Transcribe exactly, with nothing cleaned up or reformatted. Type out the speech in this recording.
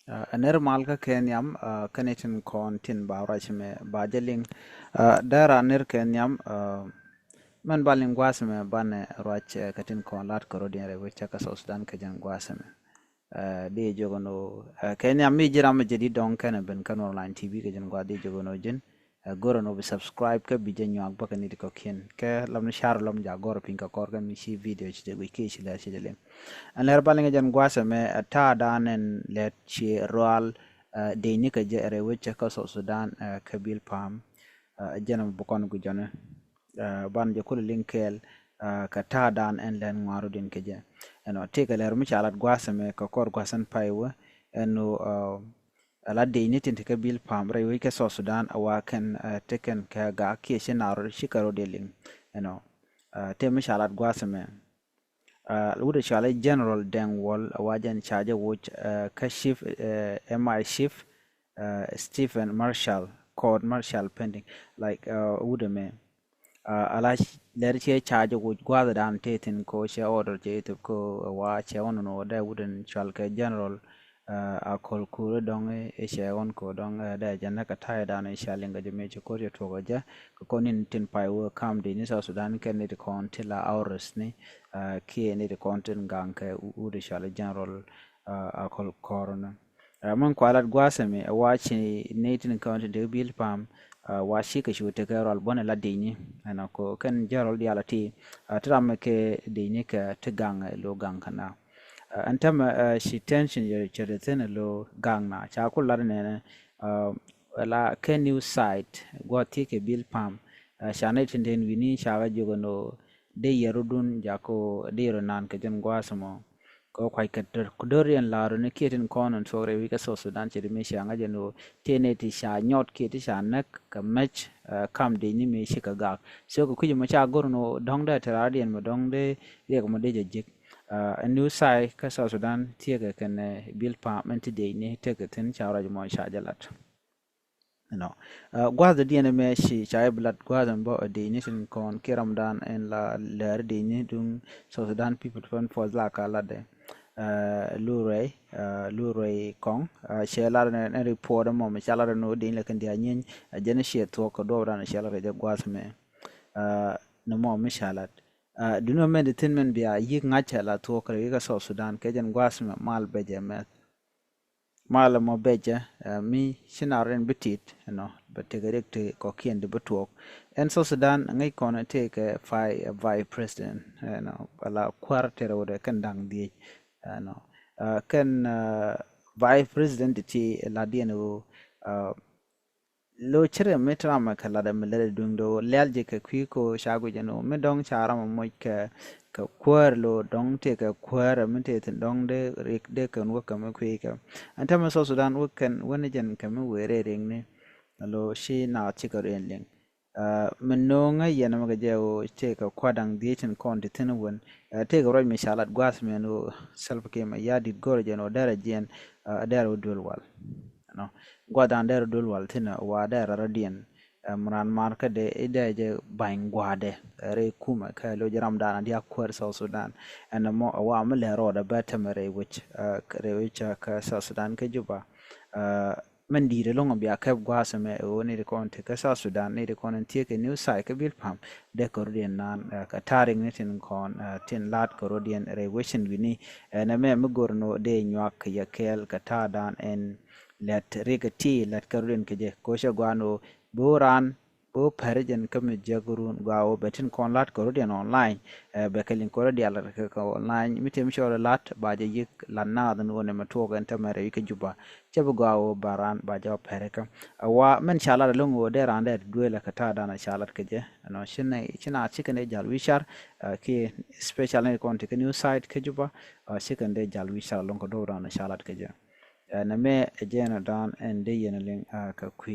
Ɛ nɛr mal kä kɛ nhiam, kä ni tin kɔn tin ba ruac mɛ ba jɛ liŋ. Dɛra nɛr kɛ nhiam, mɛn ba liŋ gua̱a̱th mɛ banɛ ruac kɛ tin kɔn lat kɛ rɔ̱diɛn rɛy wec cɛ kä South Sudan kɛ jɛn gua̱a̱th mɛ. Di jɛ jɔgɔn o kɛ nhiam mi ji̱ ram mi jɛ di dɔŋ kɛnɛ ben kä Nuɔr Online T V kɛ jɛn gua̱a̱th di jɛ jɔgɔn o ji̱n. Goro no bi subscribe kä bi jɛ nyuak bä kɛ ni ti kɔkiɛn kɛ lam ni share lam ja goro piny kɛ kɔr kɛ mi ci video ci jɛ guic kiɛ ci lɛr ci jɛ liŋ. Ɛn lɛr ba liŋ jɛn gua̱a̱th ɛmɛ ɛ ta̱a̱ dan ɛn lɛt ci rual dec ni kɛ jɛ rɛy wec cɛ kä South Sudan kɛ bil pam. Jɛn ɛmɛ bukɔn guic jɔni ban jɛ kul liŋ kɛɛl kɛ ta̱a̱ dan ɛn lɛn ŋuaru din kɛ jɛ. Ɛnɔ tëëkɛ lɛr mi ca lat gua̱a̱th ɛmɛ kɛ kɔr gua̱a̱th ɛn pay wä ɛn ala dec ni tin ti kɛ bil pam rɛy wec kɛ South Sudan a wa kɛn ti kɛn kɛ gak kiɛ ci nar ci kɛ rɔ dee liŋ. Ɛnɔ te mi ca lat gua̱a̱th ɛmɛ wut a cɔal i̱ General Deng Wol a wa jɛn ca jɛ woc kä chief, M I chief, Stephen Marshall, called Marshall pending, like wut ɛmɛ. Ala lɛr ciɛ ca jɛ woc gua̱a̱th dan te thin ko ciɛ order ciɛ ithop ko wa ciɛ wun no dɛ wut in cɔal kɛ General a kol kuri dɔŋ i̱ cɛ ɣɔn ko dɔŋ dɛ jɛ näk a ta̱y dan i̱ ca liŋ kɛ jɛ mëë ci ko̱r cɛ tuɔk kɛ jɛ kɛ kɔn in tin pay wä kam di ni South Sudan kɛ ni ti kɔn ti la auris ni kiɛ ni ti kɔn tin gaŋ kɛ wut i̱ cɔal i̱ General a kol kɔr ni. Min kua lat gua̱a̱th ɛmɛ ɛ wa ci ni tin kɔn tin dee bil pam wa ci kɛ cu tekɛ rɔl buɔ̱n ɛ la dec ni ɛnɔ ko kɛn jɛ rɔl diaal a ti ti ram kɛ dec ni kɛ ti gaŋ lo gaŋ kɛ na. Ɛn tämɛ ci tension yɛ cɛ de thin lo gaŋ na ca ku lat nɛnɛ la kɛ new site guɔ thiek kɛ bil pam. Ca nɛy tin den wi̱ni ca kɛ jiök ɛn ɣöö dee yɛr rudun jakä dee yɛr nan kɛ jɛn gua̱a̱th ɛmɔ. Kɛ kuac kɛ dör yɛn la̱r ni kiɛ tin kɔn ɛn thuɔk rɛy wi̱c kɛ South Sudan cɛ di mi cia ŋa̱c ɛn ɣöö tëë nɛy ti ca nyɔt kiɛ ti ca näk kɛ mɛc kam dec ni mi ci kɛ gak. So kɛ kui̱c ɛmɔ ca go̱r ɛn ɣöö dɔ̱ŋ dee te raar diɛn mɛ dɔ̱ŋ dee riɛk mɔ dee jɛ ji̱k. Ɛn new site kä South Sudan thiekɛ kɛn bil pam ɛn ti dec ni tekɛ thi̱n ca ruac mɔ ca jɛ lat. Ɛnɔ gua̱th diɛn ɛmɛ ci ca i̱ bi lat gua̱th ɛn bä ɛ dec ni tin kɔn kiɛ ramdan ɛn la lɛr dec ni duŋ South Sudan People Defense Force la ka latdɛ. Lu rɛy lu rɛy kɔŋ cɛ lat ɛn report ɛmɔ mi ca lat ɛn ɔ dec ni la kɛn dia̱ nyieeny. Jɛn ciɛ thuɔk kɛ duɔɔpdan cɛ lat kɛ jɛ gua̱th ɛmɛ. Ni mɔ mi ca lat duŋ ɛmɛ di thi̱n mɛn bia yi̱k ŋa̱c cɛ la thuɔk kɛ rɛy wi̱c kɛ South Sudan kɛ jɛn gua̱th ɛmɛ mal bɛ jɛ mɛth. Malɛ mɔ bɛcɛ mi ci nar in bi tit ɛnɔ bɛ tekɛ riɛk ti kɔkiɛn di bi tuɔɔk. Ɛn South Sudan ŋäc kɔn tekɛ vice president ɛnɔ ala kua̱r tɛrɛ wudɛ kɛn da̱ŋ dhiec ɛnɔ kɛn vice president ti ti la diɛn ɣöö lo cire mi ti ramɛ kɛ latdɛ mi lɛrɛ duŋdɛ ɣöö lɛl jɛ kɛ kui̱ ko ca guic ɛn ɣöö mi dɔ̱ŋ ca ramɛ moc kɛ kɛ kuäär lo dɔ̱ŋ tëë kɛ kuäär mi tëë thi̱n dɔ̱ŋ dee rik dee kɛn wä kɛ mi kui̱ kɛ. Ɛn tämɛ South Sudan wä kɛn wä ni jɛn kɛ mi wëë rɛy riŋni lo ci naath cikɛ riɛn liŋ. Mi no̱o̱ŋä yɛn mi kɛ jɛ ɣöö tëë kɛ kua̱r da̱ŋ dhiec tin kɔn ti thi̱n wän tëë kɛ ruac mi ca lat gua̱a̱th mɛn ɣöö Salva Kiir Mayardit go̱rɛ jɛn ɣöö dɛrɛ jiɛn dɛrɛ wä duel wal. Gua̱a̱th da̱ŋ dɛrɛ duel wal thi̱n wa dɛrɛ rɔ̱diɛn. Mɛ ran mar kä dee i̱ dee jɛ ba̱ny gua̱a̱dɛ rɛy kumɛ kä lo̱c ramdan a dia̱k kuäär South Sudan. Ɛn ɛmɔ a wa mi lɛ rɔɔdɛ bɛ tämɛ rɛy wec rɛy wec kä South Sudan kä Juba. Mɛn di̱i̱t ɛlɔ̱ŋ bia kɛp gua̱a̱th ɛmɛ ɛ ɣöö ni di kɔn ti kä South Sudan ni di kɔn in thiek kɛ new site kä bil pam dee kɛ rɔ̱diɛn naan kɛ ta̱a̱ riŋni tin kɔn tin la̱t kɛ rɔ̱diɛn rɛy wecin wi̱ni. Ɛn ɛmɛ mi go̱r ni dee nyuak kɛ yɛ kɛɛl kɛ ta̱a̱dan ɛn lɛt rikɛ ti lɛt kɛ rɔ̱diɛn kɛ jɛ ko̱cɛ gua̱a̱n ɣöö bi wä raan bi wä pɛr jɛn kä mi jiäk run gɔaa wä bɛ tin kɔn lat kɛ rɔ̱diɛn online. Bɛ kɛ liŋ kɛ rɔ̱diɛn lat kɛ online mi tëë mi cɔɔl lat ba jɛ yi̱k lat naath ni wä nɛmɛ tuɔɔk ɛn tämɛ rɛy wi̱c kä Juba. Cɛ bi gɔaa wä ba raan ba jɛ wä pɛr kä a wa mɛn ca lat ɛlɔ̱ŋ wä dee raan dee dueelɛ kɛ ta̱a̱ dan a ca lat kɛ jɛ. Ɛnɔ ci na ci kɛn dee jal wi̱car kiɛ special ni kɔn ti kä new site kä Juba. Ci kɛn dee jal wi̱car ɛlɔ̱ŋ kɛ duɔ̱ɔ̱p dan a ca lat kɛ jɛ. Ɛn ɛmɛ ɛ jɛn ɛ dan ɛn dee yɛn liŋ kɛ kui̱.